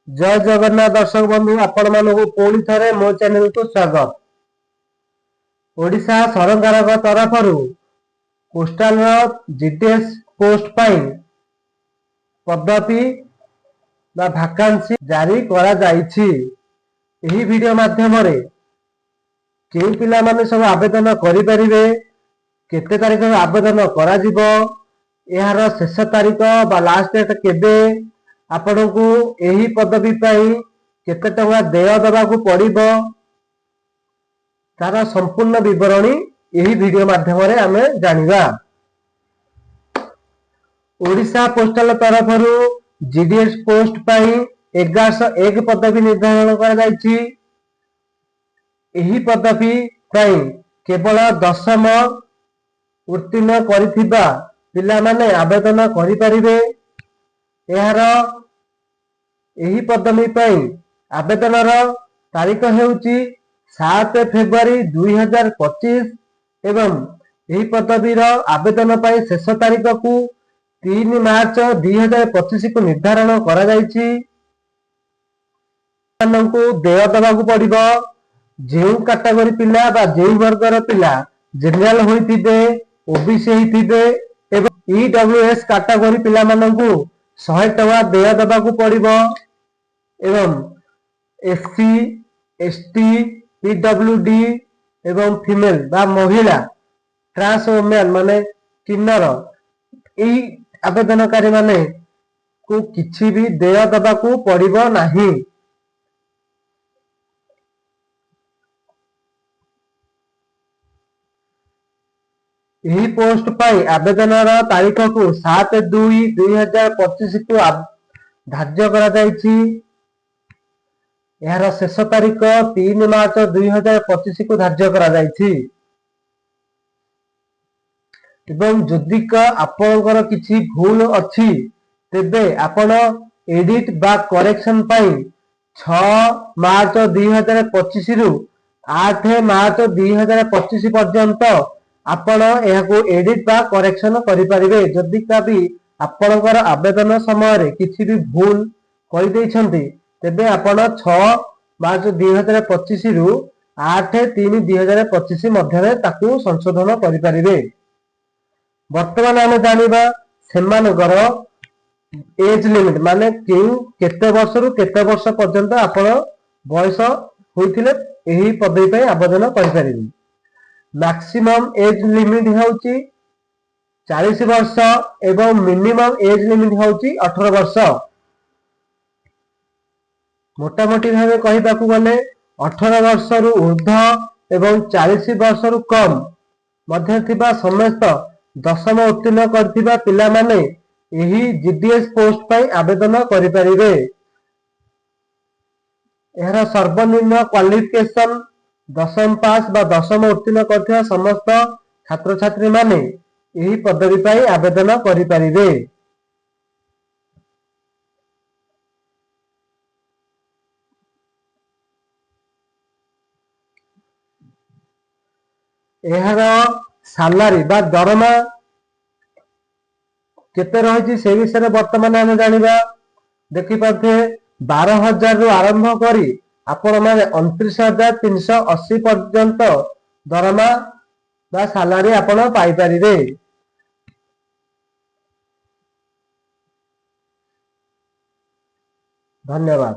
ଜୟ ଜଗନ୍ନାଥ ଦର୍ଶକ ବନ୍ଧୁ, ଆପଣମାନଙ୍କୁ ପୁଣି ଥରେ ମୋ ଚ୍ୟାନେଲକୁ ସ୍ୱାଗତ। ଓଡ଼ିଶା ସରକାରଙ୍କ ତରଫରୁ ପୋଷ୍ଟାଲର ଜିଡିଏସ୍ ପୋଷ୍ଟ ପାଇଁ ପଦବୀ ବା ଭାକାନ୍ସି ଜାରି କରାଯାଇଛି। ଏହି ଭିଡିଓ ମାଧ୍ୟମରେ କେଉଁ ପିଲାମାନେ ସବୁ ଆବେଦନ କରିପାରିବେ, କେତେ ତାରିଖରେ ଆବେଦନ କରାଯିବ, ଏହାର ଶେଷ ତାରିଖ ବା ଲାଷ୍ଟ ଡେଟ୍ କେବେ, ଆପଣଙ୍କୁ ଏହି ପଦବୀ ପାଇଁ କେତେ ଟଙ୍କା ଦେୟ ଦେବାକୁ ପଡ଼ିବ, ତାର ସମ୍ପୂର୍ଣ୍ଣ ବିବରଣୀ ଏହି ଭିଡିଓ ମାଧ୍ୟମରେ ଆମେ ଜାଣିବା। ଓଡ଼ିଶା ପୋଷ୍ଟାଲ ତରଫରୁ ଜିଡିଏସ୍ ପୋଷ୍ଟ ପାଇଁ 1101 ପଦବୀ ନିର୍ଦ୍ଧାରଣ କରାଯାଇଛି। ଏହି ପଦବୀ ପାଇଁ କେବଳ ଦଶମ ଉତ୍ତୀର୍ଣ୍ଣ କରିଥିବା ପିଲାମାନେ ଆବେଦନ କରିପାରିବେ। ଏହାର ଏହି ପଦବୀ ପାଇଁ ଆବେଦନର ତାରିଖ ହେଉଛି 7 ଫେବୃଆରୀ 2025 ଏବଂ ଏହି ପଦବୀର ଆବେଦନ ପାଇଁ ଶେଷ ତାରିଖକୁ 3 ମାର୍ଚ୍ଚ 2025କୁ ନିର୍ଦ୍ଧାରଣ କରାଯାଇଛି। ମାନଙ୍କୁ ଦେୟ ଦେବାକୁ ପଡ଼ିବ। ଯେଉଁ କାଟାଗୋରୀ ପିଲା ବା ଯେଉଁ ବର୍ଗର ପିଲା ଜେନେରାଲ ହୋଇଥିବେ, ଓବିସି ହେଇଥିବେ ଏବଂ ଇଡବ୍ଲ୍ୟୁଏସ୍ କାଟାଗୋରୀ ପିଲାମାନଙ୍କୁ 100 ଟଙ୍କା ଦେୟ ଦେବାକୁ ପଡ଼ିବ ଏବଂ ଏସସି, ଏସଟି, ପିଡବ୍ଲ୍ୟୁଡି ଏବଂ ଫିମେଲ ବା ମହିଳା, ଟ୍ରାନ୍ସ ଓମ୍ୟାନ ମାନେ କିନ୍ନର, ଏଇ ଆବେଦନକାରୀ ମାନେ କୁ କିଛି ବି ଦେୟ ଦେବାକୁ ପଡ଼ିବ ନାହିଁ। ଏହି ପୋଷ୍ଟ ପାଇଁ ଆବେଦନର ତାରିଖକୁ 7/2/2025କୁ ଧାର୍ଯ୍ୟ କରାଯାଇଛି। ଏହାର ଶେଷ ତାରିଖ 3 ମାର୍ଚ୍ଚ 2025କୁ ଧାର୍ଯ୍ୟ କରାଯାଇଛି। ଏବଂ ଯଦି ଆପଣଙ୍କର କିଛି ଭୁଲ ଅଛି, ତେବେ ଆପଣ ଏଡିଟ୍ ବା କରେକ୍ସନ ପାଇଁ 6 ମାର୍ଚ୍ଚ 2025ରୁ 8 ମାର୍ଚ୍ଚ 2025 ପର୍ଯ୍ୟନ୍ତ ଆପଣ ଏହାକୁ ଏଡିଟ୍ ବା କରେକ୍ସନ କରିପାରିବେ। ଯଦି ବି ଆପଣଙ୍କର ଆବେଦନ ସମୟରେ କିଛି ବି ଭୁଲ କରିଦେଇଛନ୍ତି, ତେବେ ଆପଣ 6 ମାର୍ଚ୍ଚ 2025ରୁ 8/3/2025 ମଧ୍ୟରେ ତାକୁ ସଂଶୋଧନ କରିପାରିବେ। ବର୍ତ୍ତମାନ ଆମେ ଜାଣିବା ସେମାନଙ୍କର ଏଜ୍ ଲିମିଟ, ମାନେ କେଉଁ କେତେ ବର୍ଷରୁ କେତେ ବର୍ଷ ପର୍ଯ୍ୟନ୍ତ ଆପଣ ବୟସ ହୋଇଥିଲେ ଏହି ପଦବୀ ପାଇଁ ଆବେଦନ କରିପାରିବେ। ମ୍ୟାକ୍ସିମମ୍ ଏଜ୍ ଲିମିଟ ହେଉଛି 40 ବର୍ଷ ଏବଂ ମିନିମମ୍ ଏଜ୍ ଲିମିଟ ହେଉଛି 18 ବର୍ଷ। ମୋଟାମୋଟି ଭାବେ କହିବାକୁ ଗଲେ 18 ବର୍ଷରୁ ଉର୍ଦ୍ଧ୍ୱ ଏବଂ 40 ବର୍ଷରୁ କମ୍ ମଧ୍ୟରେ ଥିବା ସମସ୍ତ ଦଶମ ଉତ୍ତୀର୍ଣ୍ଣ କରିଥିବା ପିଲାମାନେ ଏହି ଜିଡିଏସ୍ ପୋଷ୍ଟ ପାଇଁ ଆବେଦନ କରିପାରିବେ। ଏହାର ସର୍ବନିମ୍ନ କ୍ୱାଲିଫିକେସନ ଦଶମ ପାସ୍ ବା ଦଶମ ଉତ୍ତୀର୍ଣ୍ଣ କରିଥିବା ସମସ୍ତ ଛାତ୍ରଛାତ୍ରୀ ମାନେ ଏହି ପଦବୀ ପାଇଁ ଆବେଦନ କରିପାରିବେ। ଏହାର ସାଲାରୀ ବା ଦରମା କେତେ ରହିଛି, ସେ ବିଷୟରେ ବର୍ତ୍ତମାନ ଆମେ ଜାଣିବା। ଦେଖିପାରୁଥିବେ, 12,000ରୁ ଆରମ୍ଭ କରି ଆପଣମାନେ 29,380 ପର୍ଯ୍ୟନ୍ତ ଦରମା ବା ସାଲାରୀ ଆପଣ ପାଇପାରିବେ। ଧନ୍ୟବାଦ।